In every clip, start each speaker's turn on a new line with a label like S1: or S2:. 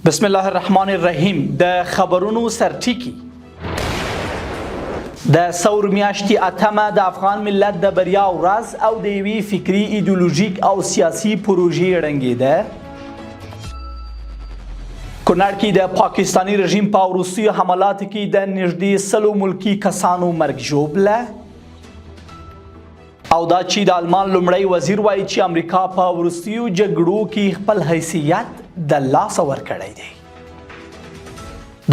S1: بسم الله الرحمن الرحیم. د خبرونو سرټکی: د ثور میاشتې اتمه د افغان ملت د بریا ورځ او د یوې فکري، ایدیولوژیک او سیاسي پروژې ړنګېده. کونړ کې د پاکستاني رژیم په وروستیو حملاتو کې د نږدې 100 ملکي کسانو مرګ ژوبله. او دا چې د آلمان لومړی وزیر وایي چې امریکا په وروستیو جګړو کې خپل حیثیت د لاسه ورکړی دی.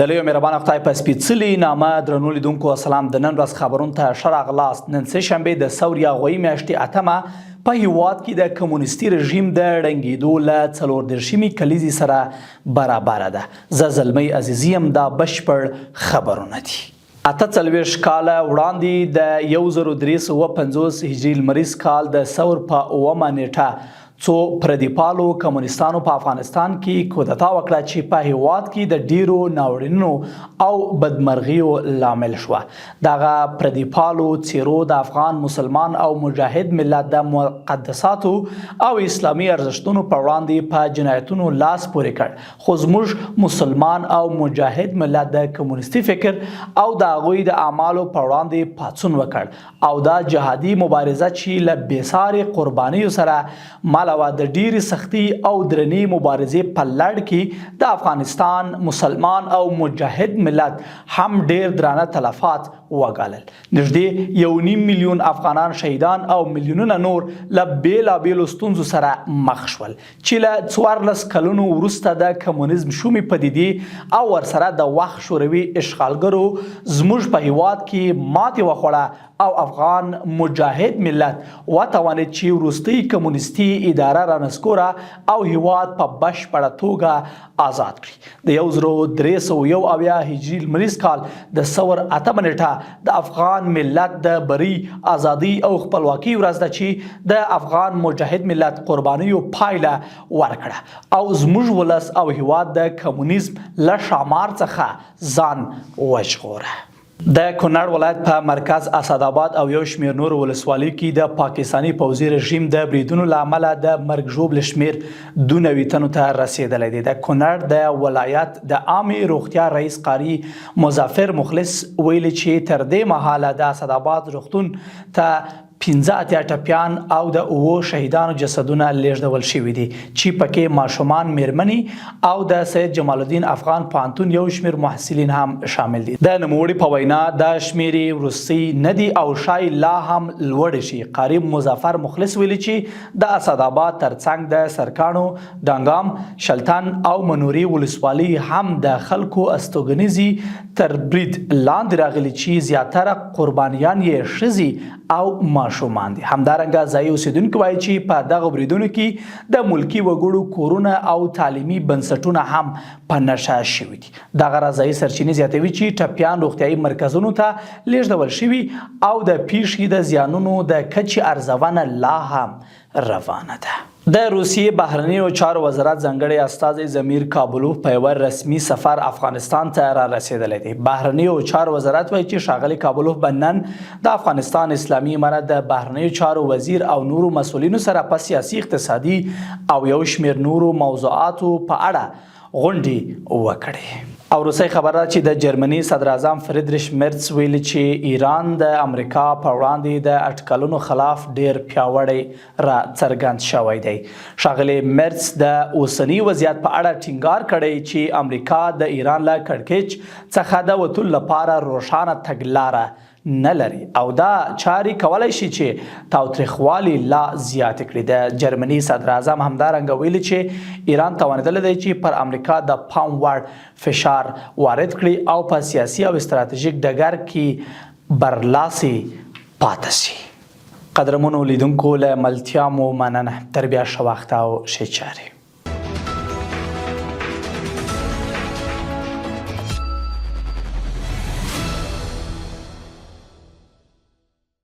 S1: د لوی مهربان خدای په سپېڅلي نامه، درنو لیدونکو السلام. د نن ورځ خبرونو ته ښه راغلاست. نن سه شنبه د ثور یا غویي میاشتې اتمه په هیواد کې د کمونیستي رژیم د ړنګېدو له 34مې کلیزې سره برابره ده. زه زلمی عزیزي یم، دا بشپړ خبرونه دي. 48 کاله وړاندې د 1350 هجري لمریز کال د ثور په 7مه نیټه څو پردیپالو کمونستانو په افغانستان کې کودتا وکړه چې په هیواد کې د ډیرو ناورینونو او بدمرغیو لامل شوه. دغه پردیپالو څیرو د افغان مسلمان او مجاهد ملت د مقدساتو او اسلامي ارزښتونو په وړاندې په جنایتونو لاس پورې کړ، خو زموږ مسلمان او مجاهد ملت د کمونیستي فکر او د هغوی د اعمالو په وړاندې پاڅون وکړ او دا جهادي مبارزه چې له بېساري قربانیو سره مله وه، د ډېرې سختي او درنې مبارزې په لړ کې د افغانستان مسلمان او مجاهد ملت هم ډېر درانه تلفات وګالل. نږدې 1.5 میلیون افغانان شهیدان او میلیونونه نور له بېلابېلو ستونزو سره مخ شول چې له 14 کلونو وروسته د کمونیزم شومې پدیدې او ورسره د وخت شوروي اشغالګرو زموږ په هیواد کې ماتې وخوړه او افغان مجاهد ملت وتوانید چې وروستۍ کمونیستي اداره رانسکوره او هیواد په بشپړه توګه آزاد کړي. د 1371 هجري لمریز کال د ثور 8مه نیټه د افغان ملت د بري، ازادۍ او خپلواکۍ ورځ ده چې د افغان مجاهد ملت قربانیو پایله ورکړه او زموږ ولس او هیواد د کمونیزم له ښامار څخه ځان وژغوره. د کونړ ولایت په مرکز اسعداباد او یو شمېر نورو ولسوالیو کې د پاکستاني پوځي رژیم د بریدونو له امله د مرګ ژوبلې شمېر 92 تنو ته رسېدلی دی. د کونړ د ولایت د عامې روغتیا رئیس قاري مظفر مخلص ویلي چې تر دې مهاله د اسعداباد روغتون ته 85 ټپیان او د 7 شهیدانو جسدونه لیږدول شوي دي چې پکې ماشومان، میرمنې او د سید جمال الدین افغان پوهنتون یو شمېر محصلین هم شامل دي. د نوموړي په وینا دا شمېرې وروستۍ نه دي او ښايي لا هم لوړې شي. قاري مظفر مخلص ویلي چې د اسعداباد ترڅنګ د سرکاڼو، ډانګام، شلتن او منورې ولسوالۍ هم د خلکو استوګنیزې تر برید لاندې راغلي چې زیاتره قربانیان یې ښځې او ماشومان دي. همدارنګه ځایي اوسیدونکي وایي چې په دغو بریدونو کې د ملکي وګړو کورونه او تعلیمي بنسټونه هم په نښه شوي دي. دغه راز ځایي سرچینې زیاتوي چې ټپیان روغتیايي مرکزونو ته لیږدول شوي او د پیښې د زیانونو د کچې ارزونه لا هم روانه ده. د روسیې بهرنیو چارو وزارت ځانګړی استازی ضمیر کابلوف په یوه رسمي سفر افغانستان ته را رسېدلی دی. بهرنیو چارو وزارت وایي چې ښاغلی کابلوف به نن د افغانستان اسلامي امارت د بهرنیو چارو وزیر او نورو مسؤلینو سره په سیاسي، اقتصادي او یو شمېر نورو موضوعاتو په اړه غونډې وکړي. او وروستۍ خبره ده چې د جرمني صدراعظم فریدریش مرتس ویلي چې ایران د امریکا په وړاندې د اټکلونو خلاف ډیر پیاوړی را څرګند شوی دی. ښاغلي مرتس د اوسني وضعیت په اړه ټینګار کړی چې امریکا د ایران له کړکېچ څخه د وتلو لپاره روښانه تګلاره نه لري او دا چارې کولای شي چې تاوتریخوالي لا زیات کړي. د جرمني صدراعظم همدارنګه ویلي چې ایران توانېدلی دی چې پر امریکا د پام وړ فشار وارد کړي او په سیاسي او استراتژیک ډګر کې برلاسی پاته شي. قدرمنو لیدونکو، له ملتیا مو مننه. تر بیا ښه وخت او ښې چارې.